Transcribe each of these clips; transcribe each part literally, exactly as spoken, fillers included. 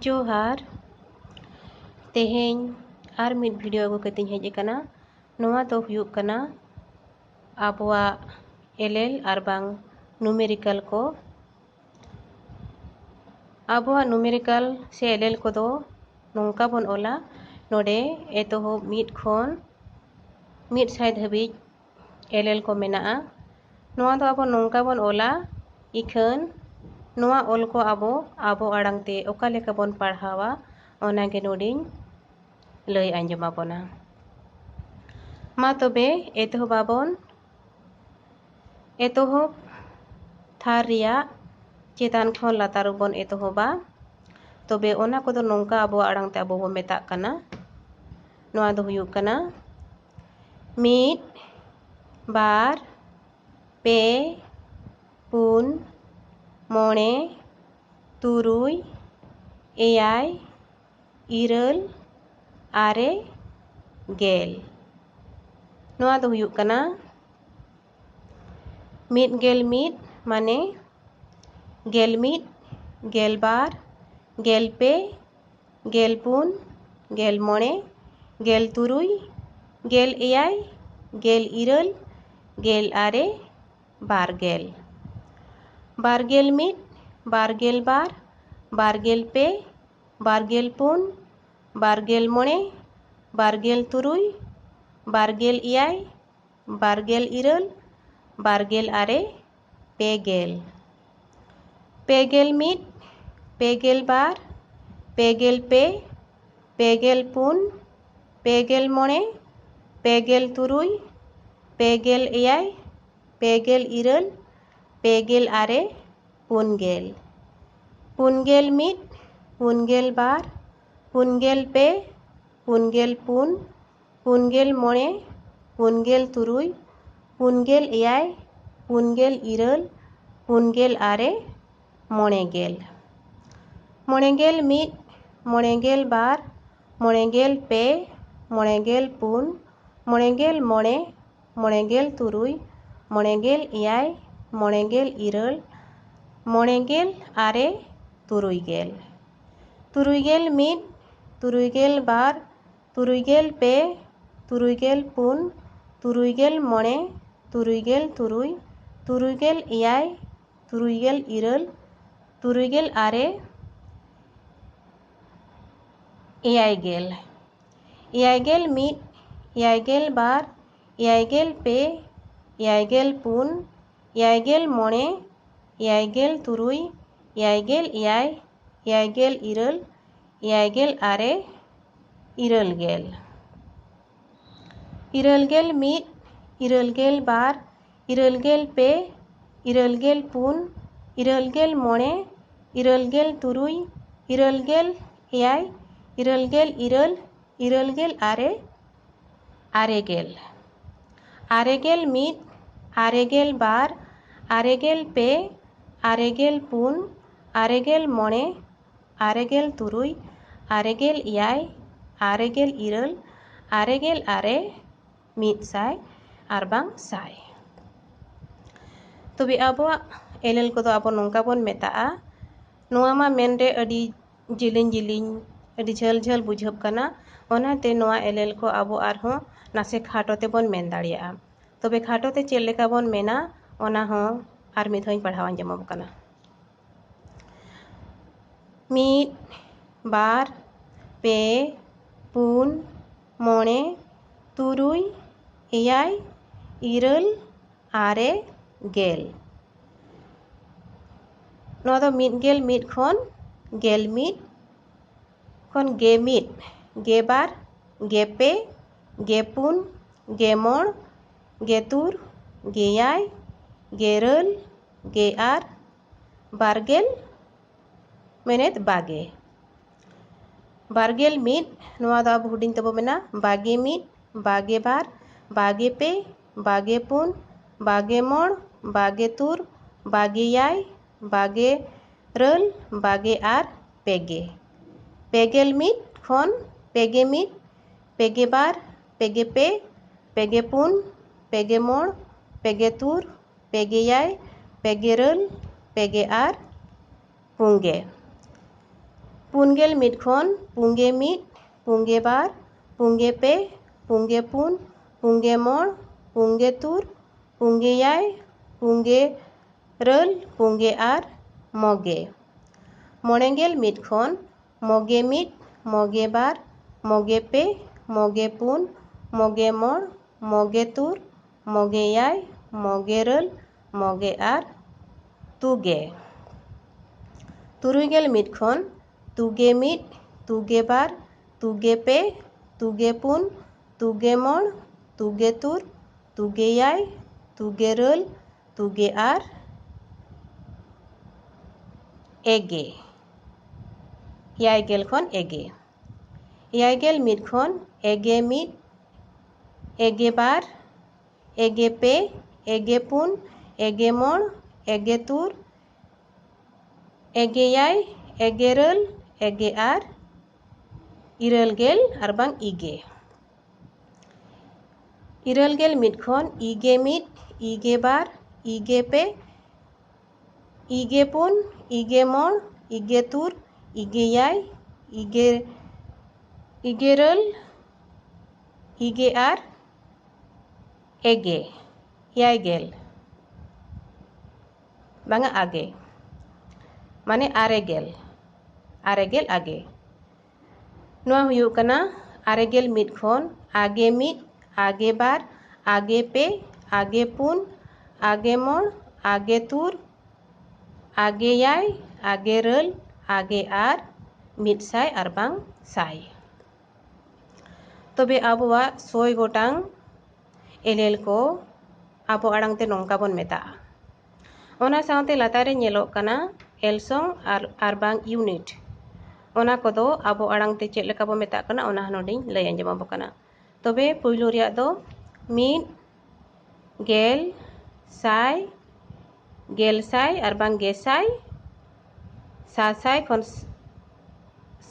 ᱡᱚᱦᱟᱨ᱾ ᱛᱮᱦᱮᱧ ᱟᱨ ᱢᱤᱫ ᱵᱷᱤᱰᱤᱭᱳ ᱟᱹᱜᱩ ᱠᱟᱛᱮᱧ ᱦᱮᱡ ᱟᱠᱟᱱᱟ᱾ ᱱᱚᱣᱟ ᱫᱚ ᱦᱩᱭᱩᱜ ᱠᱟᱱᱟ ᱟᱵᱚᱣᱟᱜ ᱮᱞᱮᱞ ᱟᱨ ᱵᱟᱝ ᱱᱩᱢᱮᱨᱤᱠᱟᱞ ᱠᱚ᱾ ᱟᱵᱚᱣᱟᱜ ᱱᱩᱢᱮᱨᱤᱠᱟᱞ ᱥᱮ ᱮᱞᱮᱞ ᱠᱚᱫᱚ ᱱᱚᱝᱠᱟ ᱵᱚᱱ ᱚᱞᱟ᱾ ᱱᱚᱰᱮ ᱮᱛᱚᱦᱚᱵ ᱢᱤᱫ ᱠᱷᱚᱱ ᱢᱤᱫ ᱥᱟᱭ ᱫᱷᱟᱹᱵᱤᱡ ᱮᱞᱮᱞ ᱠᱚ ᱢᱮᱱᱟᱜᱼᱟ᱾ ᱱᱚᱣᱟ ᱫᱚ ᱟᱵᱚ ᱱᱚᱝᱠᱟ ᱵᱚᱱ ᱚᱞᱟ, ᱤᱠᱷᱟᱹᱱ ᱱᱚᱣᱟ ᱚᱞ ᱠᱚ ᱟᱵᱚ ᱟᱵᱚ ᱟᱲᱟᱝ ᱛᱮ ᱚᱠᱟ ᱞᱮᱠᱟ ᱵᱚᱱ ᱯᱟᱲᱦᱟᱣᱟ, ᱚᱱᱟ ᱜᱮ ᱱᱚᱰᱮᱧ ᱞᱟᱹᱭ ᱟᱸᱡᱚᱢ ᱟᱵᱚᱱᱟ᱾ ᱢᱟ ᱛᱚᱵᱮ ᱮᱛᱚᱦᱚᱵ ᱟᱵᱚᱱ᱾ ᱮᱛᱚᱦᱚᱵ ᱛᱷᱟᱨ ᱨᱮᱭᱟᱜ ᱪᱮᱛᱟᱱ ᱠᱷᱚᱱ ᱞᱟᱛᱟᱨ ᱵᱚᱱ ᱮᱛᱚᱦᱚᱵᱟ᱾ ᱛᱚᱵᱮ ᱚᱱᱟ ᱠᱚᱫᱚ ᱱᱚᱝᱠᱟ ᱟᱵᱚᱣᱟᱜ ᱟᱲᱟᱝ ᱛᱮ ᱟᱵᱚ ᱵᱚᱱ ᱢᱮᱛᱟᱜ ᱠᱟᱱᱟ᱾ ᱱᱚᱣᱟ ᱫᱚ ᱦᱩᱭᱩᱜ ᱠᱟᱱᱟ ᱢᱤᱫ, ᱵᱟᱨ, ᱯᱮ, ᱯᱩᱱ, ᱢᱚᱬᱮ, ᱛᱩᱨᱩᱭ, ᱮᱭᱟᱭ, ᱤᱨᱟᱹᱞ, ᱟᱨᱮ, ᱜᱮᱞ᱾ ᱱᱚᱣᱟ ᱫᱚ ᱦᱩᱭᱩᱜ ᱠᱟᱱᱟ ᱢᱤᱫ ᱜᱮᱞ ᱢᱤᱫ, ᱢᱟᱱᱮ ᱜᱮᱞ ᱢᱤᱫ, ᱜᱮᱞ ᱵᱟᱨ, ᱜᱮᱞ ᱯᱮ, ᱜᱮᱞ ᱯᱩᱱ, ᱜᱮᱞ ᱢᱚᱬᱮ, ᱜᱮᱞ ᱛᱩᱨᱩᱭ, ᱜᱮᱞ ᱮᱭᱟᱭ, ᱜᱮᱞ ᱤᱨᱟᱹᱞ, ᱜᱮᱞ ᱟᱨᱮ, ᱵᱟᱨ ᱜᱮᱞ᱾ ᱵᱟᱨ ᱜᱮᱞ ᱢᱤᱫ, ᱵᱟᱨ ᱜᱮᱞ ᱵᱟᱨ, ᱵᱟᱨ ᱜᱮᱞ ᱯᱮ, ᱵᱟᱨ ᱜᱮᱞ ᱯᱩᱱ, ᱵᱟᱨ ᱜᱮᱞ ᱢᱚᱬᱮ, ᱵᱟᱨ ᱜᱮᱞ ᱛᱩᱨᱩᱭ, ᱵᱟᱨ ᱜᱮᱞ ᱮᱭᱟᱭ, ᱵᱟᱨ ᱜᱮᱞ ᱤᱨᱟᱹᱞ, ᱵᱟᱨ ᱜᱮᱞ ᱟᱨᱮ, ᱯᱮ ᱜᱮᱞ᱾ ᱯᱮ ᱜᱮᱞ ᱢᱤᱫ, ᱯᱮ ᱜᱮᱞ ᱵᱟᱨ, ᱯᱮ ᱜᱮᱞ ᱯᱮ, ᱯᱮ ᱜᱮᱞ ᱯᱩᱱ, ᱯᱮ ᱜᱮᱞ ᱢᱚᱬᱮ, ᱯᱮ ᱜᱮᱞ ᱛᱩᱨᱩᱭ, ᱯᱮ ᱜᱮᱞ ᱮᱭᱟᱭ, ᱯᱮ ᱜᱮᱞ ᱤᱨᱟᱹᱞ, ᱯᱮ ᱜᱮᱞ ᱟᱨᱮ, ᱯᱩᱱ ᱜᱮᱞ᱾ ᱯᱩᱱ ᱜᱮᱞ ᱢᱤᱫ, ᱯᱩᱱ ᱜᱮᱞ ᱵᱟᱨ, ᱯᱩᱱ ᱜᱮᱞ ᱯᱮ, ᱯᱩᱱ ᱜᱮᱞ ᱯᱩᱱ, ᱯᱩᱱ ᱜᱮᱞ ᱢᱚᱬᱮ, ᱯᱩᱱ ᱜᱮᱞ ᱛᱩᱨᱩᱭ, ᱯᱩᱱ ᱜᱮᱞ ᱮᱭᱟᱭ, ᱯᱩᱱ ᱜᱮᱞ ᱤᱨᱟᱹᱞ, ᱯᱩᱱ ᱜᱮᱞ ᱟᱨᱮ, ᱢᱚᱬᱮ ᱜᱮᱞ᱾ ᱢᱚᱬᱮ ᱜᱮᱞ ᱢᱤᱫ, ᱢᱚᱬᱮ ᱜᱮᱞ ᱵᱟᱨ, ᱢᱚᱬᱮ ᱜᱮᱞ ᱯᱮ, ᱢᱚᱬᱮ ᱜᱮᱞ ᱯᱩᱱ, ᱢᱚᱬᱮ ᱜᱮᱞ ᱢᱚᱬᱮ, ᱢᱚᱬᱮ ᱜᱮᱞ ᱛᱩᱨᱩᱭ, ᱢᱚᱬᱮ ᱜᱮᱞ ᱮᱭᱟᱭ, ᱢᱚᱬᱮ ᱜᱮᱞ ᱤᱨᱟᱹᱞ, ᱢᱚᱬᱮ ᱜᱮᱞ ᱟᱨᱮ, ᱛᱩᱨᱩᱭ ᱜᱮᱞ᱾ ᱛᱩᱨᱩᱭ ᱜᱮᱞ ᱢᱤᱫ, ᱛᱩᱨᱩᱭ ᱜᱮᱞ ᱵᱟᱨ, ᱛᱩᱨᱩᱭ ᱜᱮᱞ ᱯᱮ, ᱛᱩᱨᱩᱭ ᱜᱮᱞ ᱯᱩᱱ, ᱛᱩᱨᱩᱭ ᱜᱮᱞ ᱢᱚᱬᱮ, ᱛᱩᱨᱩᱭ ᱜᱮᱞ ᱛᱩᱨᱩᱭ, ᱛᱩᱨᱩᱭ ᱜᱮᱞ ᱮᱭᱟᱭ, ᱛᱩᱨᱩᱭ ᱜᱮᱞ ᱤᱨᱟᱹᱞ, ᱛᱩᱨᱩᱭ ᱜᱮᱞ ᱟᱨᱮ, ᱮᱭᱟᱭ ᱜᱮᱞ, ᱮᱭᱟᱭ ᱜᱮᱞ ᱢᱤᱫ, ᱮᱭᱟᱭ ᱜᱮᱞ ᱵᱟᱨ, ᱮᱭᱟᱭ ᱜᱮᱞ ᱯᱮ, ᱮᱭᱟᱭ ᱜᱮᱞ ᱯᱩᱱ, ᱮᱭᱟᱭ ᱜᱮᱞ ᱢᱚᱬᱮ, ᱮᱭᱟᱭ ᱜᱮᱞ ᱛᱩᱨᱩᱭ, ᱮᱭᱟᱭ ᱜᱮᱞ ᱮᱭᱟᱭ, ᱮᱭᱟᱭ ᱜᱮᱞ ᱤᱨᱟᱹᱞ, ᱮᱭᱟᱭ ᱜᱮᱞ ᱟᱨᱮ, ᱤᱨᱟᱹᱞ ᱜᱮᱞ᱾ ᱤᱨᱟᱹᱞ ᱜᱮᱞ ᱢᱤᱫ, ᱤᱨᱟᱹᱞ ᱜᱮᱞ ᱵᱟᱨ, ᱤᱨᱟᱹᱞ ᱜᱮᱞ ᱯᱮ, ᱤᱨᱟᱹᱞ ᱜᱮᱞ ᱯᱩᱱ, ᱤᱨᱟᱹᱞ ᱜᱮᱞ ᱢᱚᱬᱮ, ᱤᱨᱟᱹᱞ ᱜᱮᱞ ᱛᱩᱨᱩᱭ, ᱤᱨᱟᱹᱞ ᱜᱮᱞ ᱮᱭᱟᱭ, ᱤᱨᱟᱹᱞ ᱜᱮᱞ ᱤᱨᱟᱹᱞ, ᱤᱨᱟᱹᱞ ᱜᱮᱞ ᱟᱨᱮ, ᱟᱨᱮ ᱜᱮᱞ᱾ ᱟᱨᱮ ᱜᱮᱞ ᱢᱤᱫ, ᱟᱨᱮ ᱜᱮᱞ ᱵᱟᱨ, ᱟᱨᱮ ᱜᱮᱞ ᱯᱮ, ᱟᱨᱮ ᱜᱮᱞ ᱯᱩᱱ, ᱟᱨᱮ ᱜᱮᱞ ᱢᱚᱬᱮ, ᱟᱨᱮ ᱜᱮᱞ ᱛᱩᱨᱩᱭ, ᱟᱨᱮ ᱜᱮᱞ ᱮᱭᱟᱭ, ᱟᱨᱮ ᱜᱮᱞ ᱤᱨᱟᱹᱞ, ᱟᱨᱮ ᱜᱮᱞ ᱟᱨᱮ, ᱢᱤᱫ ᱥᱟᱭ ᱟᱨ ᱵᱟᱝ ᱥᱟᱭ᱾ ᱛᱚᱵᱮ ᱟᱵᱚᱣᱟᱜ ᱮᱞᱮᱞ ᱠᱚᱫᱚ ᱟᱵᱚ ᱱᱚᱝᱠᱟ ᱵᱚᱱ ᱢᱮᱛᱟᱜᱼᱟ᱾ ᱱᱚᱣᱟ ᱢᱟ ᱢᱮᱱᱨᱮ ᱟᱹᱰᱤ ᱡᱤᱞᱤᱧ ᱡᱤᱞᱤᱧ, ᱟᱹᱰᱤ ᱡᱷᱟᱹᱞ ᱡᱷᱟᱹᱞ ᱵᱩᱡᱷᱟᱹᱜ ᱠᱟᱱᱟ, ᱚᱱᱟᱛᱮ ᱱᱚᱣᱟ ᱮᱞᱮᱞ ᱠᱚ ᱟᱵᱚ ᱟᱨᱦᱚᱸ ᱱᱟᱥᱮ ᱠᱷᱟᱴᱚ ᱛᱮᱵᱚᱱ ᱢᱮᱱ ᱫᱟᱲᱮᱭᱟᱜᱼᱟ᱾ ᱛᱚᱵᱮ ᱠᱷᱟᱴᱚ ᱛᱮ ᱪᱮᱫ ᱞᱮᱠᱟ ᱵᱚᱱ ᱢᱮᱱᱟ, ᱚᱱᱟ ᱦᱚᱸ ᱟᱨ ᱢᱤᱫ ᱫᱷᱟᱣ ᱤᱧ ᱯᱟᱲᱦᱟᱣ ᱟᱸᱡᱚᱢ ᱟᱵᱚᱱ ᱠᱟᱱᱟ᱾ ᱢᱤᱫ, ᱵᱟᱨ, ᱯᱮ, ᱯᱩᱱ, ᱢᱚᱬᱮ, ᱛᱩᱨᱩᱭ, ᱮᱭᱟᱭ, ᱤᱨᱟᱹᱞ, ᱟᱨᱮ, ᱜᱮᱞ᱾ ᱱᱚᱣᱟ ᱫᱚ ᱢᱤᱫ ᱜᱮᱞ ᱢᱤᱫ ᱠᱷᱚᱱ ᱜᱮᱞ ᱢᱤᱫ, ᱠᱷᱚᱱ ᱜᱮ ᱢᱤᱫ, ᱜᱮ ᱵᱟᱨ, ᱜᱮ ᱯᱮ, ᱜᱮ ᱯᱩᱱ, ᱜᱮ ᱢᱚᱬ, ᱜᱮ ᱛᱩᱨ, ᱜᱮ ᱮᱭᱟᱭ, ᱜᱮ ᱤᱨᱟᱹᱞ, ᱜᱮ ᱟᱨ, ᱵᱟᱨ ᱜᱮᱞ, ᱢᱮᱱᱮᱫ ᱵᱟᱜᱮ᱾ ᱵᱟᱨ ᱜᱮᱞ ᱢᱤᱫ, ᱱᱚᱣᱟ ᱫᱚ ᱟᱵᱚ ᱦᱩᱰᱤᱧ ᱛᱮᱵᱚ ᱢᱮᱱᱟ ᱵᱟᱜᱮ ᱢᱤᱫ, ᱵᱟᱜᱮ ᱵᱟᱨ, ᱵᱟᱜᱮ ᱯᱮ, ᱵᱟᱜᱮ ᱯᱩᱱ, ᱵᱟᱜᱮ ᱢᱚᱬ, ᱵᱟᱜᱮ ᱛᱩᱨ, ᱵᱟᱜᱮ ᱮᱭᱟᱭ, ᱵᱟᱜᱮ ᱤᱨᱟᱹᱞ, ᱵᱟᱜᱮ ᱟᱨ, ᱯᱮᱜᱮ᱾ ᱯᱮ ᱜᱮᱞ ᱢᱤᱫ ᱠᱷᱚᱱ ᱯᱮᱜᱮ ᱢᱤᱫ, ᱯᱮᱜᱮ ᱵᱟᱨ, ᱯᱮᱜᱮ ᱯᱮ, ᱯᱮᱜᱮ ᱯᱩᱱ, ᱯᱮᱜᱮ ᱢᱚᱬ, ᱯᱮᱜᱮ ᱛᱩᱨ, ᱯᱮᱜᱮ ᱮᱭᱟᱭ, ᱯᱮᱜᱮ ᱤᱨᱟᱹᱞ, ᱯᱮᱜᱮ ᱟᱨ, ᱯᱩᱱᱜᱮ᱾ ᱯᱩᱱ ᱜᱮᱞ ᱢᱤᱫ ᱠᱷᱚᱱ ᱯᱩᱱ ᱜᱮ ᱢᱤᱫ, ᱯᱩᱱ ᱜᱮ ᱵᱟᱨ, ᱯᱩᱱ ᱜᱮ ᱯᱮ, ᱯᱩᱱ ᱜᱮ ᱯᱩᱱ, ᱯᱩᱱ ᱜᱮ ᱢᱚᱬ, ᱯᱩᱱ ᱜᱮ ᱛᱩᱨ, ᱯᱩᱱ ᱜᱮ ᱮᱭᱟᱭ, ᱯᱩᱱ ᱜᱮ ᱤᱨᱟᱹᱞ, ᱯᱩᱱ ᱜᱮ ᱟᱨ, ᱢᱚᱜᱮ᱾ ᱢᱚᱬᱮ ᱜᱮᱞ ᱢᱤᱫ ᱠᱷᱚᱱ ᱢᱚᱜᱮ ᱢᱤᱫ, ᱢᱚᱜᱮ ᱵᱟᱨ, ᱢᱚᱜᱮ ᱯᱮ, ᱢᱚᱜᱮ ᱯᱩᱱ, ᱢᱚᱜᱮ ᱢᱚᱬ, ᱢᱚᱜᱮ ᱛᱩᱨ, ᱢᱚᱜᱮ ᱮᱭᱟᱭ, ᱢᱚᱜᱮ ᱤᱨᱟᱹᱞ, ᱢᱚᱜᱮ ᱟᱨ, ᱛᱩᱜᱮ᱾ ᱛᱩᱨᱩᱭ ᱜᱮᱞ ᱢᱤᱫ ᱠᱷᱚᱱ ᱛᱩᱜᱮ ᱢᱤᱫ, ᱛᱩᱜᱮ ᱵᱟᱨ, ᱛᱩᱜᱮ ᱯᱮ, ᱛᱩᱜᱮ ᱯᱩᱱ, ᱛᱩᱜᱮ ᱢᱚᱬ, ᱛᱩᱜᱮ ᱛᱩᱨ, ᱛᱩᱜᱮ ᱮᱭᱟᱭ, ᱛᱩᱜᱮ ᱤᱨᱟᱹᱞ, ᱛᱩᱜᱮ ᱟᱨ, ᱮᱜᱮ᱾ ᱮᱭᱟᱭ ᱜᱮᱞ ᱠᱷᱚᱱ ᱮᱜᱮ᱾ ᱮᱭᱟᱭ ᱜᱮᱞ ᱢᱤᱫ ᱠᱷᱚᱱ ᱮᱜᱮ ᱢᱤᱫ, ᱮᱜᱮ ᱵᱟᱨ, ᱮᱜᱮ ᱯᱮ, ᱮᱜᱮ ᱯᱩᱱ, ᱮᱜᱮ ᱢᱚᱬ, ᱮᱜᱮ ᱛᱩᱨ, ᱮᱜᱮ ᱮᱭᱟᱭ, ᱮᱜᱮ ᱤᱨᱟᱹᱞ, ᱮᱜᱮ ᱟᱨ, ᱤᱨᱟᱹᱞ ᱜᱮᱞ ᱟᱨ ᱵᱟᱝ ᱤᱜᱮ᱾ ᱤᱨᱟᱹᱞ ᱜᱮᱞ ᱢᱤᱫ ᱠᱷᱚᱱ ᱤᱜᱮ ᱢᱤᱫ, ᱤᱜᱮ ᱵᱟᱨ, ᱤᱜᱮ ᱯᱮ, ᱤᱜᱮ ᱯᱩᱱ, ᱤᱜᱮ ᱢᱚᱬ, ᱤᱜᱮ ᱛᱩᱨ, ᱤᱜᱮ ᱮᱭᱟᱭ, ᱤᱜᱮ, ᱤᱜᱮ ᱤᱨᱟᱹᱞ, ᱤᱜᱮ ᱟᱨ, ᱮᱜᱮ, ᱮᱭᱟᱭ ᱜᱮᱞ᱾ ᱵᱟᱝᱟ, ᱟᱜᱮ, ᱢᱟᱱᱮ ᱟᱨᱮ ᱜᱮᱞ, ᱟᱨᱮ ᱜᱮᱞ ᱟᱜᱮ᱾ ᱱᱚᱣᱟ ᱦᱩᱭᱩᱜ ᱠᱟᱱᱟ ᱟᱨᱮ ᱜᱮᱞ ᱢᱤᱫ ᱠᱷᱚᱱ ᱟᱜᱮ ᱢᱤᱫ, ᱟᱜᱮ ᱵᱟᱨ, ᱟᱜᱮ ᱯᱮ, ᱟᱜᱮ ᱯᱩᱱ, ᱟᱜᱮ ᱢᱚᱬ, ᱟᱜᱮ ᱛᱩᱨ, ᱟᱜᱮ ᱮᱭᱟᱭ, ᱟᱜᱮ ᱤᱨᱟᱹᱞ, ᱟᱜᱮ ᱟᱨ, ᱢᱤᱫ ᱥᱟᱭ ᱟᱨ ᱵᱟᱝ ᱥᱟᱭ᱾ ᱛᱚᱵᱮ ᱟᱵᱚᱣᱟᱜ ᱥᱚᱭ ᱜᱚᱴᱟᱝ ᱮᱞᱮᱞ ᱠᱚ ᱟᱵᱚ ᱟᱲᱟᱝ ᱛᱮ ᱱᱚᱝᱠᱟ ᱵᱚᱱ ᱢᱮᱛᱟᱜᱼᱟ᱾ ᱚᱱᱟ ᱥᱟᱶᱛᱮ ᱞᱟᱛᱟᱨ ᱨᱮ ᱧᱮᱞᱚᱜ ᱠᱟᱱᱟ ᱮᱞᱥᱚᱝ ᱟᱨ, ᱟᱨ ᱵᱟᱝ ᱤᱭᱩᱱᱤᱴ᱾ ᱚᱱᱟ ᱠᱚᱫᱚ ᱟᱵᱚ ᱟᱲᱟᱝ ᱛᱮ ᱪᱮᱫ ᱞᱮᱠᱟ ᱵᱚ ᱢᱮᱛᱟᱜ ᱠᱟᱱᱟ, ᱚᱱᱟ ᱦᱚᱸ ᱱᱚᱰᱮᱧ ᱞᱟᱹᱭ ᱟᱸᱡᱚᱢ ᱟᱵᱚ ᱠᱟᱱᱟ᱾ ᱛᱚᱵᱮ ᱯᱩᱭᱞᱩ ᱨᱮᱭᱟᱜ ᱫᱚ ᱢᱤᱫ, ᱜᱮᱞ, ᱥᱟᱭ, ᱜᱮᱞ ᱥᱟᱭ ᱟᱨ ᱵᱟᱝ ᱜᱮᱥᱟᱭ, ᱥᱟᱥᱟᱭ ᱠᱷᱚᱱ,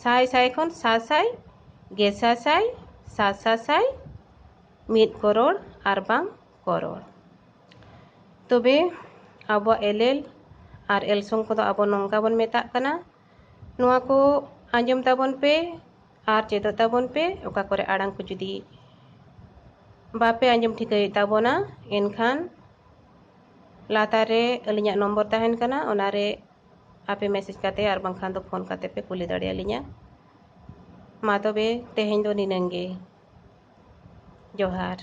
ᱥᱟᱭ ᱥᱟᱭ ᱠᱷᱚᱱ ᱥᱟᱥᱟᱭ, ᱜᱮᱥᱟᱥᱟᱭ, ᱥᱟᱥᱟᱥᱟᱭ, ᱢᱤᱫ ᱠᱚᱨᱚᱲ ᱟᱨ ᱵᱟᱝ ᱠᱚᱨᱚᱲ᱾ ᱛᱚᱵᱮ ᱟᱵᱚᱣᱟᱜ ᱮᱞᱮᱞ ᱟᱨ ᱮᱞᱥᱚᱝ ᱠᱚᱫᱚ ᱟᱵᱚ ᱱᱚᱝᱠᱟ ᱵᱚᱱ ᱢᱮᱛᱟᱜ ᱠᱟᱱᱟ, ᱱᱚᱣᱟ ᱠᱚ ᱟᱸᱡᱚᱢ ᱛᱟᱵᱚᱱ ᱯᱮ ᱟᱨ ᱪᱮᱫᱚᱜ ᱛᱟᱵᱚᱱ ᱯᱮ᱾ ᱚᱠᱟ ᱠᱚᱨᱮ ᱟᱲᱟᱝ ᱠᱚ ᱡᱩᱫᱤ ᱵᱟᱯᱮ ᱟᱸᱡᱚᱢ ᱴᱷᱤᱠᱟᱹᱭᱮᱫ ᱛᱟᱵᱚᱱᱟ, ᱮᱱᱠᱷᱟᱱ ᱞᱟᱛᱟᱨ ᱨᱮ ᱟᱹᱞᱤᱧᱟᱜ ᱱᱚᱢᱵᱚᱨ ᱛᱟᱦᱮᱱ ᱠᱟᱱᱟ, ᱚᱱᱟᱨᱮ ᱟᱯᱮ ᱢᱮᱥᱮᱡᱽ ᱠᱟᱛᱮ ᱟᱨ ᱵᱟᱝᱠᱷᱟᱱ ᱫᱚ ᱯᱷᱳᱱ ᱠᱟᱛᱮ ᱯᱮ ᱠᱩᱞᱤ ᱫᱟᱲᱮᱭᱟᱞᱤᱧᱟ᱾ ᱢᱟ ᱛᱚᱵᱮ ᱛᱮᱦᱮᱧ ᱫᱚ ᱱᱤᱱᱟᱹᱝ ᱜᱮ᱾ ᱡᱚᱦᱟᱨ᱾